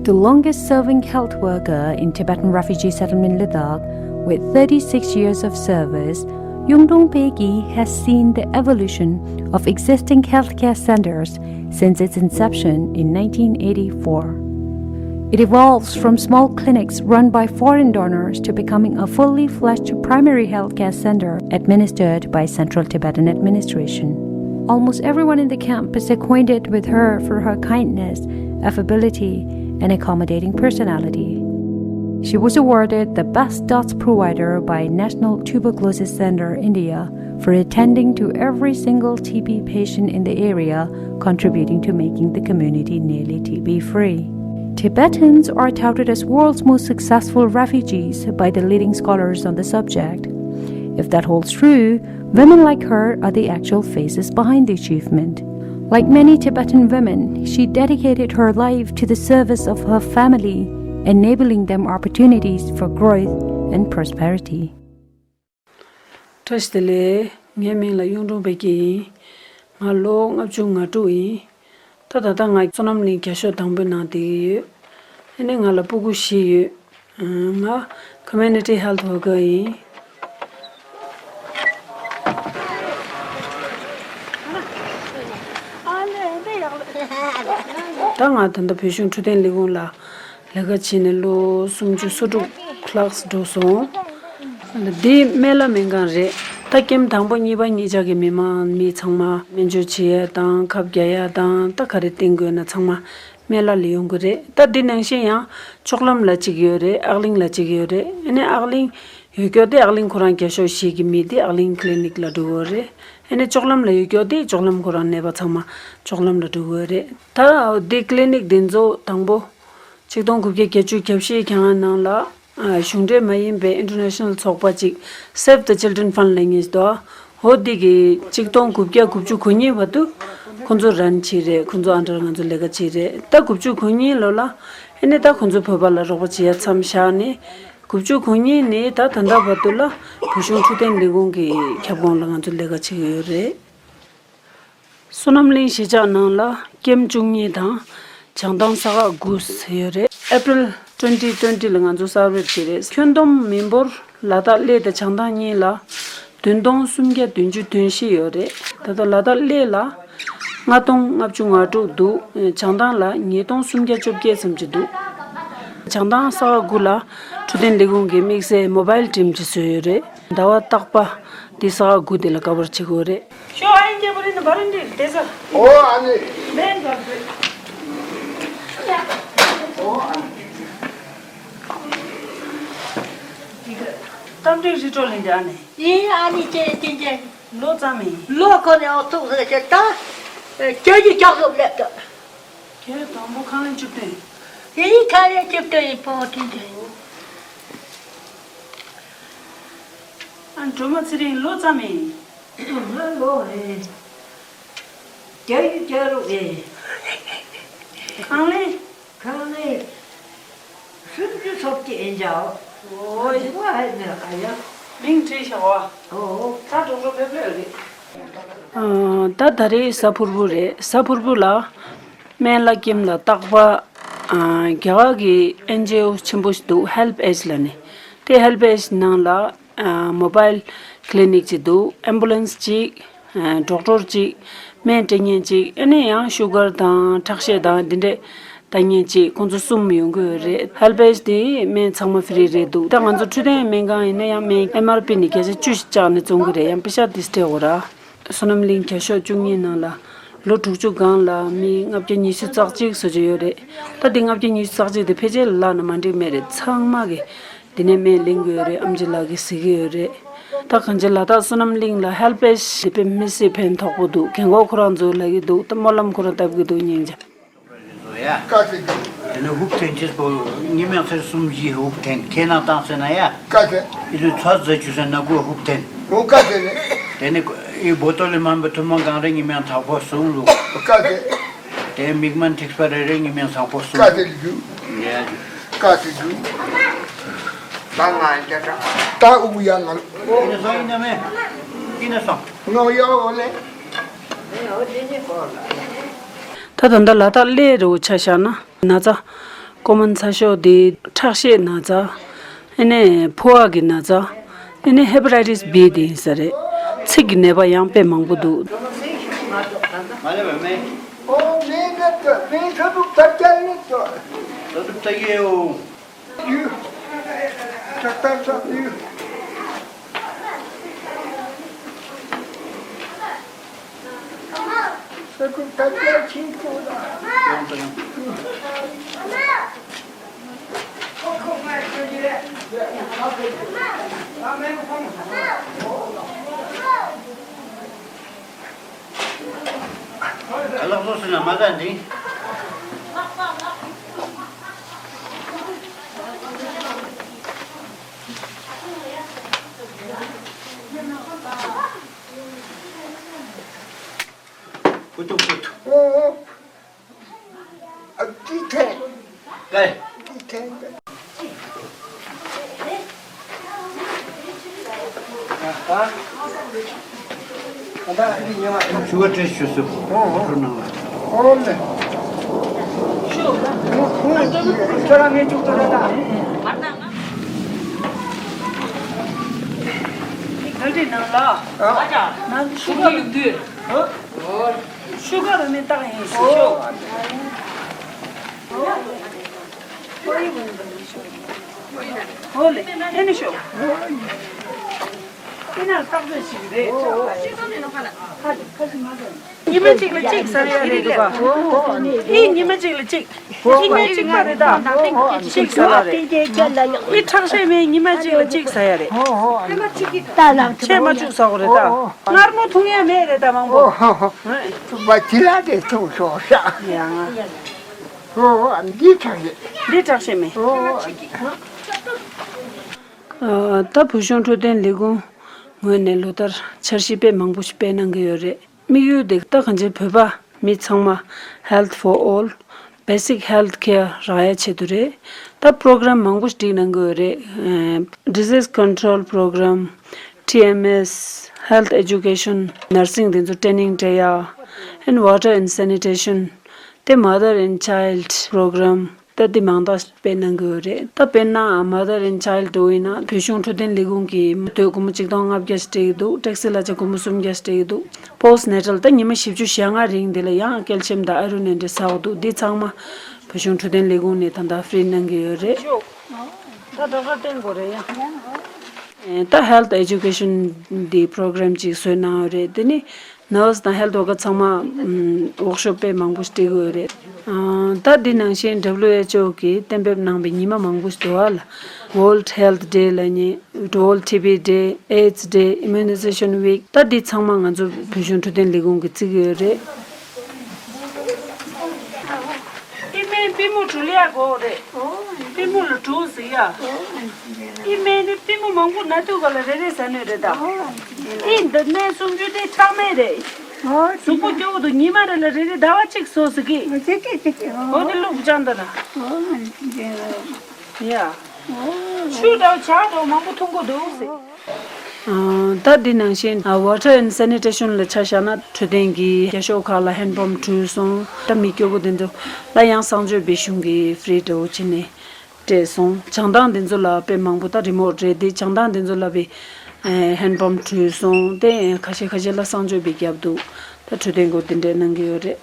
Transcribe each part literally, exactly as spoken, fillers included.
The longest serving health worker in Tibetan refugee settlement Ladakh, with thirty-six years of service, Yungdrung Peki has seen the evolution of existing healthcare centers since its inception in nineteen eighty-four. It evolves from small clinics run by foreign donors to becoming a fully fledged primary healthcare center administered by Central Tibetan Administration. Almost everyone in the camp is acquainted with her for her kindness, affability, and accommodating personality. She was awarded the Best Dots Provider by National Tuberculosis Center India for attending to every single T B patient in the area, contributing to making the community nearly T B free. Tibetans are touted as world's most successful refugees by the leading scholars on the subject. If that holds true, women like her are the actual faces behind the achievement. Like many Tibetan women, she dedicated her life to the service of her family, enabling them opportunities for growth and prosperity. བཀྲ་ཤིས་བདེ་ལེགས། ངའི་མིང་ལ་གཡུང་དྲུང་བདེ་སྐྱིད་ཡིན། ང་ལོ་ལྔ་བཅུ་ང་དྲུག་ཡིན། ད་ད་ལྟ་ང་བསོད་ནམས་གླིང་རྒྱ་ཤོག་དང་པོའི་ནང་བསྡད་ཀྱི་ཡོད། ཨ་ནི་ང་ལ་སྤུ་གུ་བཞི་ཡོད། ང་community health worker ཡིན། ད་ང་ད་ལྟ་བོད་གཞུང་འཕྲོད་བསྟེན་ལས་ཁུངས་ལ་ལས་ཀ་བྱས་ནས་ལོ་སུམ་ཅུ་སོ་དྲུག་ལྷག་འགྲོ་སོང་། འདི་སྨན་བླ་སྨན་ཁང་རེད། ད་ཀེམ་དང་པོ་གཉིས་པ་གཉིས་ཆ་གི་མི་མང་མི་ཚང་མ་སྨན་བཅོས་བྱེད་ཡ་དང་ཁབ་རྒྱག་ཡ་དང་ད་ག་རེ་བསྟེན་དགོས་ན་ཚང་མ་སྨན་བླ་ལ་ཡོང་གི་རེད། ད་འདི་ནང་བཞིན་ཡང་ལྕོག་ལམ་ལ་གཅིག་ཡོད་རེད། ཨག་གླིང་ལ་གཅིག་ཡོད་རེད། ཨ་ནི་ཨག་གླིང་ཡོད་སྐྱོ་དེ་ཨག་གླིང་ཁོ་རང་རྒྱ་ཤོག་བཞེས་ཀྱི་མི་དེ་ཨག་གླིང་clinic ལ་འགྲོ་གི་རེད། ཨ་ནི་ལྕོག་ལམ་ལ་ཡོད་སྐྱོ་དེ་ལྕོག་ལམ་ཁོ་རང་ནད་པ་ཚང་མ་ལྕོག་ལམ་ལ་འགྲོ་གི་རེད། ད་འདི་clinic དེ་ཚོ་དང་པོ་ཆིག་སྟོང་དགུ་བརྒྱ་བརྒྱད་ཅུ་གྱ་བཞི་གྱ་ལྔ་ནང་ལ་གཞུང་འབྲེལ་མ་ཡིན་པའི་international ཚོགས་པ་ཅིག་Save the Children Fund ལབ་མཁན་ཞིག་འདུག་འོ་འདི་གིས་ཆིག་སྟོང་དགུ་བརྒྱ་དགུ་བཅུ་གོ་གཉིས་བར་དུ་ཁོང་ཚོ་run བྱས་རེད། ཁོང་ཚོ་under ང་ཚོ་ལས་ཀ་བྱས་རེད། ད་དགུ་བཅུ་གོ་གཉིས་ལོ་ལ་ཨ་ནི་ད་ཁོང་ཚོ་བོད་པ་ལ་རོགས་པ་བྱེད་ཡ་མཚམས་བཞག་ནས་དགུ་བཅུ་གོ་གཉིས་ནས་ད་ད་ལྟ་བར་དུ་ལ་བོད་གཞུང་འཕྲོད་བསྟེན་ལས་ཁུངས་ཀྱི་ཁྱབ་ཁོངས་ལ་ང་ཚོ་ལས་ཀ་བྱེད་ཀྱི་ཡོད་རེད། བསོད་ནམས་གླིང་གཞིས་ཆགས་ནང་ལ་ཀེམ་བཅུ་གཉིས་དང་བྱང་ཐང་ས་ག་དགུ་ཟེར་ཡོད་རེད། April twenty twenty ལ་ང་ཚོ་གསར་པ་བྱས་རེད། ཁྱོན་བསྡོམས་མི་འབོར་ལ་དྭགས་གླེ་དང་བྱང་ཐང་གཉིས་ལ་བདུན་སྟོང་སུམ་བརྒྱ་བདུན་ཅུ་དོན་བཞི་ཡོད་རེད། ད་ལྟ་ལ་དྭགས་གླེ་ལ་ལྔ་སྟོང་ལྔ་བཅུ་ང་དྲུག་འདུག་བྱང་ཐང་ལ་ཉིས་སྟོང་སུམ་བརྒྱ་བཅོ་བརྒྱད་ཙམ་ཅིག་འདུག་བྱང་ཐང་ས་ག་དགུ་ལ་འཕྲོད་བསྟེན་ལས་ཁུངས་ཀྱི་དམིགས་བསལ་mobile team ཅིག་བཟོས་ཡོད་རེད། ཟླ་བ་རྟག་པ་འདི་ས་ག་དགུ་དེ་ལ་cover བྱེད་དགོས་རེད། ཤོ་ཨ་ཡིན་རྒྱལ་པོ་རིན་པོ་རིན་འདི་བསྡད་ས། ཨོ་ཨ་ནི། མེན་ག་བཟོས། ཨོ་ཨ་ནི། གཏམ་འདྲི་རི་ཀྲོ་ལིན་འདི་ཨ་ནི། ཡིན་ཨ་ནི་ཅེ་ཅེ་ཅེ། ལོ་ཙམ་ཡིན། ལོ་ཁོ་ནི་ཨོ་ཐུག་ཟེར་ཅེ་ད། ཅེ་ཅེ་ཅག་སོབ་ལེབ་ད། ཁྱེད་དང་པོ་ཁང་ལེན་བཅུ་བདུན། ཡིན་ཁང་ལེན་བཅུ་བདུན་ཡིན་པོ་ཅེ་ཅེ། ཨ་སྒྲོལ་མ་ཚེ་རིང་ལོ་ཙམ་ཡིན། ང་ལོ་ཨེ། བརྒྱད་ཅུ་གྱ་དྲུག་ཨེ། ཁང་ལེན། ཁང་ལེན། སུམ་ཅུ་སོ་གཅིག་ཨེ་འཇའོ། ཨོ་ཡ། ང་ཧེ་ནེ་ཨ་ཡ། མིང་བྲིས་བཞག་པ། ཨོ། ད་དུང་རོ་ཕེབས་ལེ་རེད། ཨ། ད་ད་རེས་གཟའ་ཕུར་བུ་རེད། གཟའ་ཕུར་བུ་ལ་སྨན་བླ་ཀེམ་ལ་རྟག་པར། ཨ། རྒྱ་གར་གྱི་ཨེན་ཇི་ཨོ་ཆེན་པོ་ཞིག་འདུག་ཧེལ་པ་ཨེ་ཇི་ལབ་ནས། དེ་ཧེལ་པ་ཨེ་ཇི་ནང་ལ། ཨ། mobile clinic ཅིག་འདུག་ཨེམ་བུ་ལེན་སི་ཅིག་ཨ། ཌོག་ཊར་ཅིག་སྨན་སྤྲད་མཁན་ཅིག་ཨ་ནི་ཡང་ཤུ་གར་དང་ཁྲག་ཤེད་དང་འདི་འདྲས་ལྟ་མཁན་ཅིག་ཁོང་ཚོ་གསུམ་ཡོང་གི་ཡོད་རེད། ཧེལ་པ་ཨེ་ཇི་དེ་སྨན་ཚང་མ་ཧྥི་རི་རེད་འདུག་ད་ང་ཚོ་འཕྲོད་བསྟེན་སྨན་ཁང་ཡིན་ན་ཡང་སྨན་ཨེམ་ཨར་པི་ནས་བརྒྱ་ཆ་བཅུ་ཞིག་བཅག་ནས་བཙོང་གི་རེད། ཡང་པེ་ཤ་དེ་སྤྲད་དགོས་ར། བསོད་ནམས་གླིང་རྒྱ་ཤོག་བཅུ་གཉིས་ནང་ལ་ལོ་དྲུག་ཅུ་སྒང་ལ་མི་ལྔ་བརྒྱ་ཉི་ཤུ་རྩ་གཅིག་བཟོ་རྒྱུ་ཡོད་རེད། ད་དེ་ལྔ་བརྒྱ་ཉི་ཤུ་རྩ་གཅིག་དེ་ཕལ་ཆེར་ལབ་ན་མ་འགྲིག་མེད་རེད། ཚང་མ་གི་འདི་ནས་སྨན་ལེན་གྱི་ཡོད་རེད། ཨེམ་ཆི་ལགས་ཀྱིས་གཟིགས་ཀྱི་ཡོད་རེད། ད་གང་ཅི་ལ་དྭགས་བསོད་ནམས་གླིང་ལ་ཧེལ་པ་ཨེ་ཇི་དེ་དཔེ་མི་སྲིད་ཕན་ཐོགས་པོ་འདུག་རྒན་གོག་ཁོ་རང་ཚོ་ལབ་ཀྱི་འདུག་ད་སྨོན་ལམ་ཁོ་རང་བཏབ་ཀྱི་འདུག་སྙིང་རྗེ། དེ་ནས་ཧུབ་ཐེན་ཅེས་པོ་ཉི་མ་ཚེ་གསུམ་བཞི་ཧུབ་ཐེན་ཁྱེད་ནང་བཏང་ཟེར་ན་ཡ། ཀ་ཚེ། ཨི་ལུ་ཚ་ཟ་ཆུ་ཟེར་ན་གོ་ཧུབ་ཐེན། འོ་ཀ་ཚེ་ནས། དེ་ནས་ཨི་བོ་ཏོ་ལི་མམ་པ་ཐུ་མ་གང་རེ་ཉི་མ་ཐག་པོ་གསུམ་ལུག་ཀ་ཚེ། དེ་མིག་མན་ཐིགས་པ་རེ་རེ་ཉི་མ་ཚག་པོ་གསུམ། ཀ་ཚེ་ལུག་ཡ། ཀ་ཚེ་ལུག་ད་ང་རྒྱ་གྲགས། ད་ཨུ་ཡ་ང་། ཨི་ནས་སོང་ཨི་ནས་མེ། ཨི་ནས་སོང་། ང་ཡ་འོ་ལེ། ད་ད་ལྟ་ལ་དྭགས་གླེ་རུ་ཆ་བཞག་ན་ན་ཚ་ ཀོ་མོན་ཚ་ཤོག་དེ་ཁྲག་ཤེད་ན་ཚ། ཨ་ནི་ཕོ་བ་གི་ན་ཚ། ཨ་ནི་ཧེ་པ་ཊའི་ཊི་སི་བྷི་དེ་ཡིན་ས་རེད། ཚིགས་ཀྱི་ནད་པ་ཡང་དཔེ་མང་པོ་འདུག་མ་ལེ་བ་མེ། ཨོ་མེ་ག་ཏོ་མེ་ཁ་བུ་ཏ་ཀ་ལེ་ཏོ། ད་དུ་ཏ་ཡེ་ཨོ། ཡུ། ཏ་ཏ་ཏ་ཡུ། ས་ཀུ་ཏ་ཀ་ཆིན་ཏོ་ལ། ལག་བཟོ་ཟིན་ན་མ་ག་འདི། ཀུ་ཏུ་ཀུ་ཏུ། ཨོ། ཨ་ཏི་ཐེ། ཀའི། ཏི་ཐེ། ད། ད་ད་ཨ་ཏི་ཉེ་མ། ཤུ་གར་ཊེ་སི་ཊི་ཞུ་སུ། ཨོ་ཨོ། ཁོ་ནང་ལ། ཨོ་ལེ། ཁྱོད་རང་ངས་བཅུག་ཐུབ་རེད་ད། ད་འདི་ནང་ལ། ཨ། ནང་ཤུ་གར། ཨ། ཤུ་གར་རུ་མི་བཏགས་ཡིན་ཞུ་ཤོག་ཨོ་ལེ། ཨེ་ནི་ཤོག་ཨེ་ན་བཏགས་ཚོད་ཞིག་རེད། ཁ་ཁ་ཞིག་མ་ཟོས། ཉི་མ་གཅིག་ལ་གཅིག་ཟ་ཡ་རེད་འདུག་ག་ཨེ་ཉི་མ་གཅིག་ལ་གཅིག་གཅིག་ཉིན་གཅིག་པ་རེད་ད། གཅིག་ཟ་ཡ་རེད། ཨེ་ཁྲག་ཤེད་མེད་ཉི་མ་གཅིག་ལ་གཅིག་ཟ་ཡ་རེད། ཆེས་མ་བཅུག་ཟ་དགོས་རེད་ད། མངར་མོ་འཐུང་ཡ་མེད་རེད་ད་མང་པོ། ཨོ་ཧོ་ཧོ། ཐུག་པ་ཅི་ལ་དེ་འཐུང་ཤོག་ཤག་ཡང་། ཨོ་ཨ་འདི་དྲག་རེད། འདི་དྲག་ཤེས་མེད། ཨོ་ཨ་འདི། ཨ། ད་བོད་གཞུང་འཕྲོད་བསྟེན་ལས་ཁུངས་ངོས་ནས་ལོ་ལྟར་འཆར་གཞི་དཔེ་མང་པོ་ཞིག་སྤེལ་གནང་གི་ཡོད་རེད། དམིགས་ཡུལ་དེ་ད་གང་ཅི་བོད་པ་མི་ཚང་མ་Health for All, Basic Health Care རག་ཡ་ཆེད་དུ་རེད། ད་པྲོ་གྷ་རམ་མང་པོ་ཞིག་སྒྲིག་གནང་གི་ཡོད་རེད། ཨ། Disease Control Program, T M S, Health Education, Nursing དེ་ཚོ་ཊེ་ནིང་སྤྲད་ཡ། And Water and Sanitation, དེ་Mother and Child Program, ད་འདི་མང་དག་སྤེལ་གནང་གི་ཡོད་རེད། ད་དཔེར་ན་Mother and Child འདྲ་བོ་ཡིན་ན་བོད་གཞུང་འཕྲོད་བསྟེན་ལས་ཁུངས་ཀྱིས་མི་སྡོད་སྒོར་མོ་ཆིག་སྟོང་ལྔ་བརྒྱ་ཞིག་སྤྲད་ཀྱི་འདུག་ཊེག་སི་གླ་ཆ་སྒོར་མོ་སུམ་བརྒྱ་ཞིག་སྤྲད་ཀྱི་འདུག Postnatal ད་ཉི་མ་བཞི་བཅུ་ཞེ་ལྔ་རིང་འདི་ལ་ཡང་ཀལ་ཤི་ཡམ་དང་ཨ་རུ་ནན་ཌི་ཟ་དགོས་འདུག་འདི་ཚང་མ་བོད་གཞུང་འཕྲོད་བསྟེན་ལས་ཁུངས་ནས་ད་ལྟ་ཧྥི་རི་གནང་གི་ཡོད་རེད། ད་ཌོག་ཊར་བསྟེན་དགོས་རེད་ཡ། ད་Health Education འདི་པྲོ་གྷ་རམ་ཅིག་བཟོས་གནང་ཡོད་རེད། དེ་ནི་ནར་སི་དང་ཧེལ་ཐི་ཝར་ཀར་ཚང་མ་ཝོག་ཤོབ་དཔེ་མང་པོ་ཞིག་སྤྲད་ཀྱི་ཡོད་རེད། ཨ། ད་འདི་ནང་བཞིན་W H O གིས་གཏན་འབེབས་གནང་པའི་ཉི་མ་མང་པོ་ཞིག་འདུག་ཨ་ལ། World Health Day ལབ་མཁན། World T B Day, AIDS Day, Immunization Week ད་འདི་ཚང་མ་ང་ཚོ་བོད་གཞུང་འཕྲོད་བསྟེན་ལས་ཁུངས་ཀྱིས་བརྩི་གི་ཡོད་རེད། ཨི་སྨན་པུས་མོ་འཁྲུ་ལ་ཡ་དགོས་རེད། པུས་མོ་ལ་འཁྲུ་ཟེར་ཡ། ཨི་སྨན་ནི་པུས་མོ་མང་པོ་ན་དུས་ག་ལ་རེ་རེ་ཟ་ནི་རེད་ད། ཨི་འདི་སྨན་སུམ་ཅུ་དེ་ཁྲག་སྨན་རེད། གཟུགས་པོ་སྐྱོ་བོ་དུ་ཉི་མ་རེ་ལ་རེ་རེ་ཟླ་བ་གཅིག་ཟོ་ཟེར་གི། འོ་དེ་བླུགས་སྦྱང་ད་ན། ཡ། ཆུ་འདྲ་བོ་ཇ་འདྲ་བོ་མང་པོ་འཐུང་དགོས་འདུག་ཟེར། ཨ། ད་འདི་ནང་བཞིན། ཨ། Water and Sanitation ལ་ཆ་བཞག་ན་འཕྲོད་བསྟེན་གྱི་རྒྱ་ཤོག་ཁག་ལ་ཧེན་པམ་འཁྲུད་སོང་། ད་མི་སྐྱོ་པོ་དེ་ཚོ་ལ་ཡང་གསང་སྤྱོད་པའི་གཞུང་གིས་ཧྥི་རི་འདྲ་བོ་བྱས་ནས་སྤྲད་སོང་། བྱང་ཐང་དེ་ཚོ་ལ་དཔེ་མང་པོ་ད་རི་མོཊ་རེད་དེ། བྱང་ཐང་དེ་ཚོ་ལ་བའི་ཧེན་པམ་འཁྲུད་སོང་། དེ་ཁ་ཤས་ཁ་ཤས་ལ་གསང་སྤྱོད་པའི་རྒྱབ་འདུག་ད་འཕྲོད་བསྟེན་སྐོར་དེ་འདྲས་གནང་གི་ཡོད་རེད།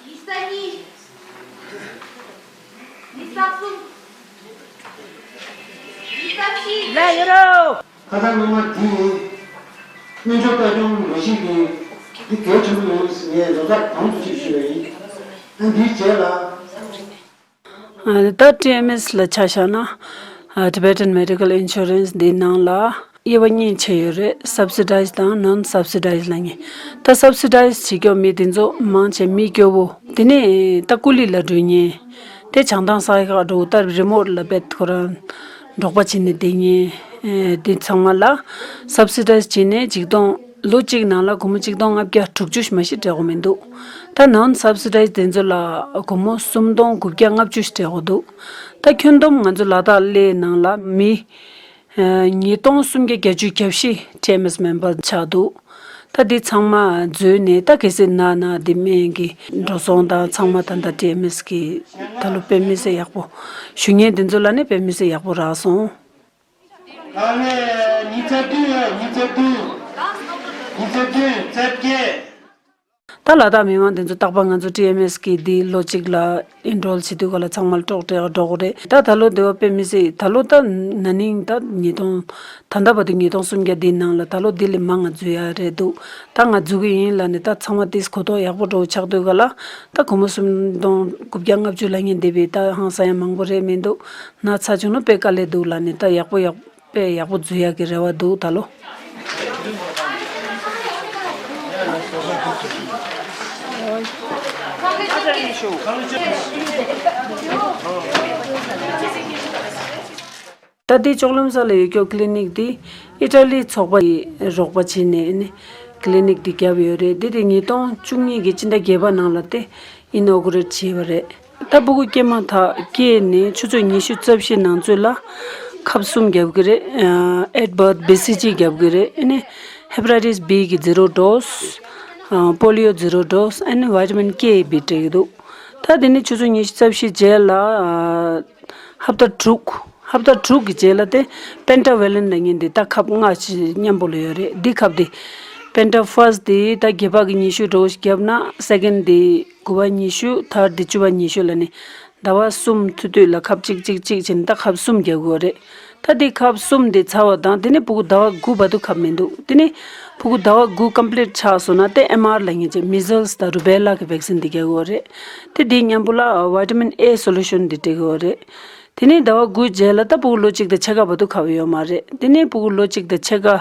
ཡིག་ཚད་གཉིས། ཡིག་ཚད་གསུམ། ཡིག་ཚད་བཞི། ལ་ཡོད་རོ། ཁ་སང་སྔོན་མ་དེ་ཡིན། སྨན་སྦྱོར་ལྟ་སྐྱོང་ལས་གཞི་གིས་འདི་གལ་ཆེན་པོ་ཡིན་ཟེར་ངས་ལོ་ཙཱ་གང་དུ་ཅིག་ཞུས་པ་ཡིན། ཨ། འདིའི་རྗེས་ལ། ད་ཊི་ཨེམ་ཨེས་ལ་ཆ་བཞག་ན། ཨ། Tibetan Medical Insurance འདིའི་ནང་ལ་དབྱེ་བ་གཉིས་ཕྱེ་ཡོད་རེད། Subsidized དང་Non-Subsidized ལབ་མཁན། ད་Subsidized བྱེད་མཁན་མི་དེ་ཚོ་མང་ཆེ་མི་སྐྱོ་བོ། དེ་ནས་ད་ཀུ་ལི་ལ་འགྲོ་མཁན། དེ་བྱང་ཐང་ས་ཡ་ཁག་འགྲོ་ད་རི་མོཊ་ལ་བེད་ཁོ་རང་འབྲོག་པ་བྱས་ནས་བསྡད་མཁན། དེ་ཚང་མ་ལ་Subsidized བྱས་ནས་ཆིག་སྟོང་། ལོ་གཅིག་ནང་ལ་སྒོར་མོ་ཆིག་སྟོང་ལྔ་བརྒྱ་དྲུག་ཅུ་མ་གཏོགས་སྤྲད་དགོས་མི་འདུག་ད་Non-Subsidized དེ་ཚོ་ལ་སྒོར་མོ་སུམ་སྟོང་དགུ་བརྒྱ་ལྔ་བཅུ་སྤྲད་དགོས་འདུག་ད་ཁྱོན་བསྡོམས་ང་ཚོ་ལ་དྭགས་གླེ་ནང་ལ་མི་ ཉིས་སྟོང་སུམ་བརྒྱ་བརྒྱད་ཅུ་གྱ་བཞི་ཊི་ཨེམ་ཨེས་མེམ་བར་ཆགས་འདུག་ད་འདི་ཚང་མ་འཛུལ་ནས་ད་གལ་སྲིད་ན་ན་འདི་སྨན་གྱི་འགྲོ་སོང་དང་ཚང་མ་ད་ལྟ་ཊི་ཨེམ་ཨེས་ཀྱི་ད་ལོ་དཔེ་མི་སྲིད་ཡག་པོ་ཞུ་མཁན་འདི་ཚོ་ལ་ནི་དཔེ་མི་སྲིད་ཡག་པོ་རག་སོང་། ད་ལོ་ཉི་ཚེ་བདུན་ཡོད། ཉི་ཚེ་བདུན། ཉི་ཚེ་བདུན་ཚེ་བརྒྱད། ད་ལ་དྭགས་མི་མང་འདི་ཚོ་རྟག་པར་ང་ཚོ་ཊི་ཨེམ་ཨེས་ཀྱི་འདི་ལོ་གཅིག་ལ་ཨེན་རོལ་བྱེད་དུས་ག་ལ་ཚང་མ་ལ་ཀྲོག་ཀྲེ་འགྲོ་གི་རེད། ད་ད་ལོ་འདི་བ་དཔེ་མི་སྲིད། ད་ལོ་ད་ན་ནིང་ད་ཉིས་སྟོང་ད་ལྟ་བར་དུ་ཉིས་སྟོང་སུམ་བརྒྱ་འདིའི་ནང་ལ་ད་ལོ་འདི་ལས་མང་ང་འཛུལ་ཡ་རེད་འདུག་ད་ང་འཛུལ་གི་ཡིན་ལབ་ནས་ད་ཚང་མ་ཏིས་གོ་རྟོགས་ཡག་པོ་འགྲོ་ཆགས་དུས་ག་ལ་ད་སྒོར་མོ་སུམ་སྟོང་དགུ་བརྒྱ་ལྔ་བཅུ་ལ་ཉན་བསྡད་པའི་ད་ཧང་སང་ཡ་མང་པོ་རེད་མི་འདུག་ན་ཚ་བྱུང་ན་དཔེ་དཀའ་ལས་འདུག་ལབ་ནས་ད་ཡག་པོ་ཡག་དཔེ་ཡག་པོ་འཛུལ་ཡག་གི་རེ་བ་འདུག་ད་ལོ། ད་ལྟའི་ལྕོག་ལམ་ས་ལ་ཡོད་སྐྱོ་ཀི་ལི་ནིག་འདི་ཨི་ཊ་ལི་ཚོགས་པ་ཡིས་རོགས་པ་བྱས་ནས་ནི་ཀི་ལི་ནིག་འདི་བརྒྱབ་ཡོད་རེད། འདི་དེ་ཉིས་སྟོང་བཅུ་གཉིས་ཀྱི་སྤྱི་ཟླ་བརྒྱད་པ་ནང་ལ་དེ་ཨི་ནོ་གུ་རེ་ཊི་བྱས་པ་རེད། ད་ཕྲུ་གུ་སྐྱེས་མ་ཐག་སྐྱེས་ནས་ཆུ་ཚོད་ཉི་ཤུ་རྩ་བཞི་ནང་ཚུད་ལ་ཁབ་གསུམ་བརྒྱབ་ཀྱི་རེད། ཨེ་ཊི་བར་ཐི་བི་སི་ཇི་བརྒྱབ་ཀྱི་རེད། ཨ་ནི་ཧེ་པ་ཊའི་ཊི་སི་བི་གི་ཛི་རོ་ཌོ་སི། ཨ་པོ་ལི་ཡོ་ཛི་རོ་ཌོ་སི། ཨ་ནི་ཝི་ཊ་མིན་ཀེ་བི་སྤྲད་ཀྱི་འདུག་ད་དེ་ནི་ཆུ་ཚོད་ཉི་ཤུ་རྩ་བཞི་རྗེས་ལ་ཨ་ཧབ་ཏ་དྲུག་ཧབ་ཏ་དྲུག་གི་རྗེས་ལ་དེ་པེན་ཊ་ཝེ་ལེན་ལབ་མཁན་དེ་ད་ཁབ་ལྔ་ཅིག་མཉམ་པོ་ལ་ཡོད་རེད། འདི་ཁབ་དེ་པེན་ཊ་ཕར་སི་ཊི་དེ་ད་བརྒྱད་པ་གི་ཉི་ཤུ་འདྲ་བོ་ཞིག་བརྒྱབ་ན་སེ་ཀེན་ཌི་དེ་དགུ་པ་ཉི་ཤུ། ཐར་ཌི་དེ་བཅུ་པ་ཉི་ཤུ་ལ་ནི་ཟླ་བ་གསུམ་ཐུབ་དུས་ལ་ཁབ་གཅིག་གཅིག་གཅིག་བྱས་ནས་ད་ཁབ་གསུམ་རྒྱག་དགོས་རེད། ད་དེ་ཁབ་གསུམ་དེ་ཚར་བ་དང་དེ་ནས་ཕྲུ་གུ་ཟླ་བ་དགུ་བར་དུ་ཁབ་མི་འདུག་དེ་ནས་ཕྲུ་གུ་ཟླ་བ་དགུ་ཀམ་པི་ལིཊ་ཆགས་སོང་ན་དེ་ཨེམ་ཨར་ལབ་མཁན་ཅིག་མི་ཟལ་སི་དང་རུ་བེ་ལ་གི་ཝེག་སིན་དེ་རྒྱག་དགོས་རེད། དེ་དེའི་མཉམ་པོ་ལ་ཝི་ཊ་མིན་ཨེ་སོ་ལུ་ཤན་དེ་སྤྲད་དགོས་རེད། དེ་ནས་ཟླ་བ་དགུའི་རྗེས་ལ་ད་ཕྲུ་གུ་ལོ་གཅིག་དང་ཕྱེད་ཀ་བར་དུ་ཁབ་ཡོད་མ་རེད། དེ་ནས་ཕྲུ་གུ་ལོ་གཅིག་དང་ཕྱེད་ཀ་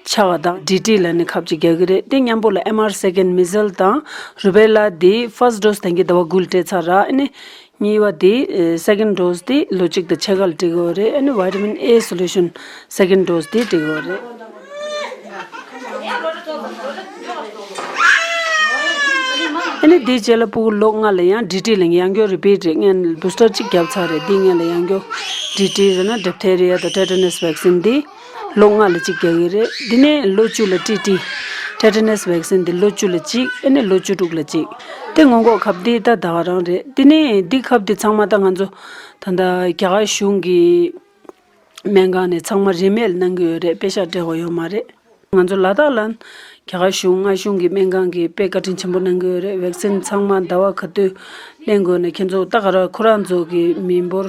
ཆགས་པ་དང་ཌི་ཊི་ལབ་ནས་ཁབ་ཅིག་རྒྱག་གི་རེད། དེ་མཉམ་པོ་ལ་ཨེམ་ཨར་སེ་ཀེན་ཌི། མི་ཟལ་སི་དང་རུ་བེ་ལ་དེ་ཕར་སི་ཊི་ཌོ་སི་ད་གིན་ཟླ་བ་དགུ་ལ་སྤྲད་ཚར་ར། ཨ་ནི་གཉིས་པ་དེ་སེ་ཀེན་ཌི་ཌོ་སི་དེ་ལོ་གཅིག་དང་ཕྱེད་ཀ་ལ་སྤྲད་དགོས་རེད། ཨ་ནི་ཝི་ཊ་མིན་ཨེ་སོ་ལུ་ཤན་སེ་ཀེན་ཌི་ཌོ་སི་དེ་སྤྲད་དགོས་རེད། ཨ་ནི་དེའི་རྗེས་ལ་ཕྲུ་གུ་ལོ་ལྔ་ལ་ཡང་ཌི་ཊི་ལབ་མཁན་ཡང་བསྐྱར་རི་པིཊ་རེད། སྔོན་བུ་སི་ཊར་གཅིག་བརྒྱབ་ཚར་རེད། དེའི་སྔོན་ལ་ཡང་བསྐྱར་ཌི་ཊི་རེད་ན་ཌིབ་ཐེ་རི་ཡ་དང་ཊེ་ཊ་ནས་ཝེག་སིན་དེ་ལོ་ལྔ་ལ་གཅིག་རྒྱག་གི་རེད། དེ་ནས་ལོ་བཅུ་ལ་ཊི་ཊི། ཊེ་ཊ་ནས་ཝེག་སིན་དེ་ལོ་བཅུ་ལ་གཅིག་ཨ་ནི་ལོ་བཅུ་དྲུག་ལ་གཅིག་དེ་སྔོན་འགོག་ཁབ་དེ་ད་ད་ག་རང་རེད། དེ་ནས་འདི་ཁབ་དེ་ཚང་མ་ད་ང་ཚོ་ད་ལྟ་རྒྱ་གར་གཞུང་གི་སྨན་ཁང་ནས་ཚང་མ་རིན་མེད་གནང་གི་ཡོད་རེད། པེ་ཤག་སྤྲད་དགོས་ཡོད་མ་རེད། ང་ཚོ་ལ་དྭགས་ལ་རྒྱ་གར་གཞུང་མངའ་གཞུང་གི་སྨན་ཁང་གིས་དཔེ་བཀའ་དྲིན་ཆེན་པོ་གནང་གི་ཡོད་རེད། ཝེག་སིན་ཚང་མ་ཟླ་བ་ག་དུས་ལེན་དགོས་ན་ཁྱེད་ཚོ་ད་ག་ར་ཁོ་རང་ཚོ་གི་མི་འབོར་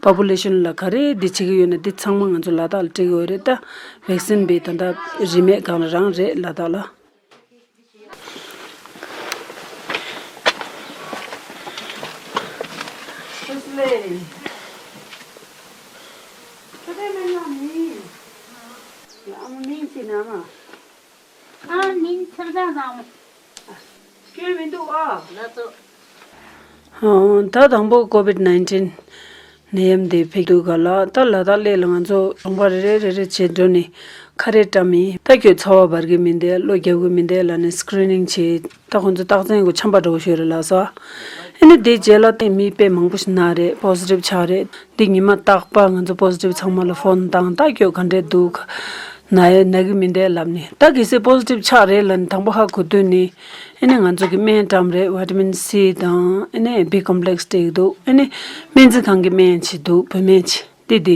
པོ་པུ་ལེ་ཤན་ལ་ག་རེ་འདི་བྱེད་ཀྱི་ཡོད་ན་འདི་ཚང་མ་ང་ཚོ་ལ་དྭགས་ལ་སྤྲད་ཀྱི་ཡོད་རེད། ད་ཝེག་སིན་པའི་ད་ལྟ་རིན་མེད་གང་ལ་རང་རེད་ལ་དྭགས་ལ། ད་དང་པོ་ཀོ་བིཌ་ནའིན་ཊིན་ནད་ཡམས་འདི་ཕེབས་དུས་ག་ལ་ད་ལ་དྭགས་སླེབས་ལ་ང་ཚོ་གྲོང་པ་རེ་རེ་རེ་རེ་བྱས་འགྲོ་ནས་ཁ་རས་བཀྲམ་ཡིན། ད་ཁྱོད་ཚ་བ་འབར་གི་མི་འདུག་གློ་རྒྱག་གི་མི་འདུག་ལབ་ནས་སི་ཀི་རི་ནིང་བྱས། ད་ཁོང་ཚོ་རྟགས་མཚན་གྱི་ཆམ་པ་འདྲ་བོ་ཞིག་རེད་ལབ་སོང་། ཨ་ནི་དེའི་རྗེས་ལ་དེ་མི་དཔེ་མང་པོ་ཞིག་ན་རེད། པོ་སི་ཊིབ་ཆགས་རེད། འདི་ཉི་མ་རྟག་པར་ང་ཚོ་པོ་སི་ཊིབ་ཚང་མ་ལ་ཕོན་བཏང་། ད་ཁྱོད་ག་འདྲས་འདུག་ན་ཡོད་ན་གི་མི་འདུག་ལབ་ནས། ད་གལ་སྲིད་པོ་སི་ཊིབ་ཆགས་རེད་ལབ་ནས་དང་པོ་ཧ་གོ་དུས་ནས་ཨ་ནི་ང་ཚོ་གི་སྨན་བཀྲམ་རེད། ཝི་ཊ་མིན་སི་དང་ཨ་ནི་བི་ཀོམ་པི་ལེག་སི་སྤྲད་ཀྱི་འདུག་ཨ་ནི་སྨན་རྩིས་ཁང་གི་སྨན་ཅིག་འདུག་བོད་སྨན་ཅིག་དེ་དེ་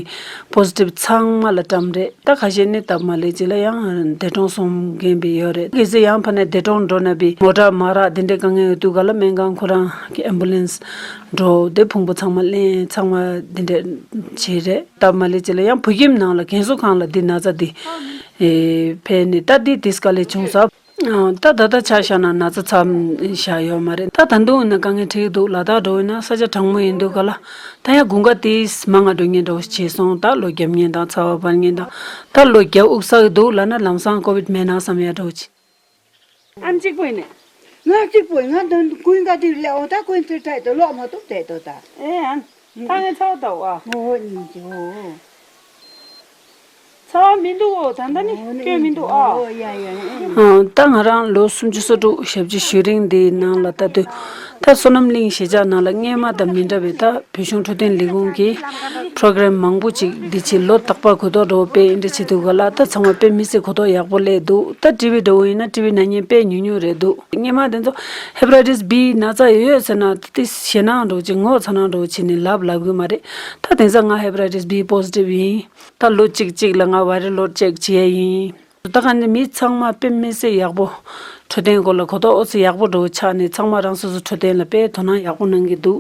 པོ་སི་ཊིབ་ཚང་མ་ལ་བཀྲམ་རེད། ད་ཁ་ཤས་ནི་སྟབས་མ་ལེགས་ཅིག་ལ་ཡང་འདས་གྲོངས་སོང་མཁན་པའི་ཡོད་རེད། གལ་སྲིད་ཡང་ཕར་ནས་འདས་གྲོངས་འགྲོ་ན་པའི་མོ་ཊ་མ་རག་དེ་འདྲའི་དཀའ་ངལ་ཡོད་དུས་ག་ལ་སྨན་ཁང་ཁོ་རང་གི་ཨེམ་བུ་ལེན་སི་འགྲོ་དེ་ཕུང་པོ་ཚང་མ་ལེན་ཚང་མ་དེ་འདྲ་བྱས་རེད། སྟབས་མ་ལེགས་ཅིག་ལ་ཡང་བོད་ཁྱིམ་ནང་ལ་རྒན་གསོ་ཁང་ལ་འདི་ན་ཚ་འདི་ཨེ་ཕེབས་ནས་ད་འདི་དེ་དཀའ་ལས་བྱུང་ས། ད་ད་ལྟ་ཆ་བཞག་ན་ན་ཚ་མཚམས་བཞག་ཡོད་མ་རེད། ད་ད་དུང་ཡིན་ན་དཀའ་ངལ་འཕྲད་ཀྱི་འདུག་ལ་དྭགས་འགྲོ་ཡིན་ན་ས་ཆ་གྲང་མོ་ཡིན་འདུག་ག་ལ། ད་ཡང་དགུན་ཁ་དེ་མང་ང་འགྲོ་མཁན་འདྲ་བོ་ཞིག་བྱས་སོང་། ད་གློ་རྒྱབ་མཁན་དང་ཚ་བ་འབར་མཁན་དང་། ད་གློ་རྒྱབ་དབུགས་ཟ་གི་འདུག་ལབ་ན་ལམ་སང་ཀོ་བིཌ་མེད་ན་བསམ་ཡ་འདྲ་བོ་ཅིག་ཨ་གཅིག་པོ་ཡིན་ནས། ང་གཅིག་པོ་ཡིན། ང་ད་ཀུན་དགའ་དེ་སླེབས་འོང་ད་ཀུན་ཚེ་ཁྲ་དེ་ལོག་མ་ཐུབ་དེ་དོ་ད། ཨེ་ཨ། ད་ངས་ཚ་བ་ལྟ་བ། ཨོ་ཨོ་ཉིན་གྱི་ཨོ། ཚ་བ་མི་འདུག་ཨོ། ད་ལྟ་ནི་ཨོ་སྐྱོན་མི་འདུག་ཨ། ཨོ་ཡ་ཡ་ཡ། ཨ། ད་ང་རང་ལོ་སུམ་ཅུ་སོ་དྲུག་ཞེ་བཅུ་ཞུ་རིང་འདིའི་ནང་ལ་ལྟ་དུས་ ད་བསོད་ནམས་གླིང་གཞིས་ཆགས་ནང་ལ་སྔས་མ་དང་མི་འདྲ་བའི་ད་བོད་གཞུང་འཕྲོད་བསྟེན་ལས་ཁུངས་ཀྱི་པྲོ་གྷ་རམ་མང་པོ་ཅིག་འདི་ཕྱི་ལོ་རྟག་པར་གོ་རྟོགས་འདྲ་བོ་སྤེལ་འདྲ་བྱེད་འདུག་ག་ལ། ད་ཚང་མ་དཔེ་མི་སྲིད་གོ་རྟོགས་ཡག་པོ་སླེབས་འདུག་ད་ཊི་བི་འདྲ་བོ་ཡིན་ན་ཊི་བི་ན་མཁན་དཔེ་ཉུང་ཉུང་རེད་འདུག་སྔས་མ་དེ་ཚོ་ཧེ་པ་ཊའི་ཊི་སི་བྷི་ན་ཚ་ཡོད་ཡོད་ཟེར་ན་དེ་ཞེད་སྣང་འདྲ་བོ་ཅིག་ངོ་ཚ་སྣང་འདྲ་བོ་བྱས་ནས་ལབ་ལབ་གི་མ་རེད། ད་དེང་སང་ང་ཧེ་པ་ཊའི་ཊི་སི་བྷི་པོ་སི་ཊིབ་ཡིན། ད་ལོ་གཅིག་གཅིག་ལ་ང་ཝའི་རལ་ལོཌ་ཅེག་བྱེད་ཡ་ཡིན། ད་ག་ནས་མི་ཚང་མ་དཔེ་མི་སྲིད་ཡག་པོ་འཕྲོད་བསྟེན་སྐོར་ལ་གོ་རྟོགས་ཨོ་ཙི་ཡག་པོ་འདྲ་བོ་ཆགས་ནས་ཚང་མ་རང་སོ་སོ་འཕྲོད་བསྟེན་ལ་དཔེ་དོ་སྣང་ཡག་པོ་གནང་གི་འདུག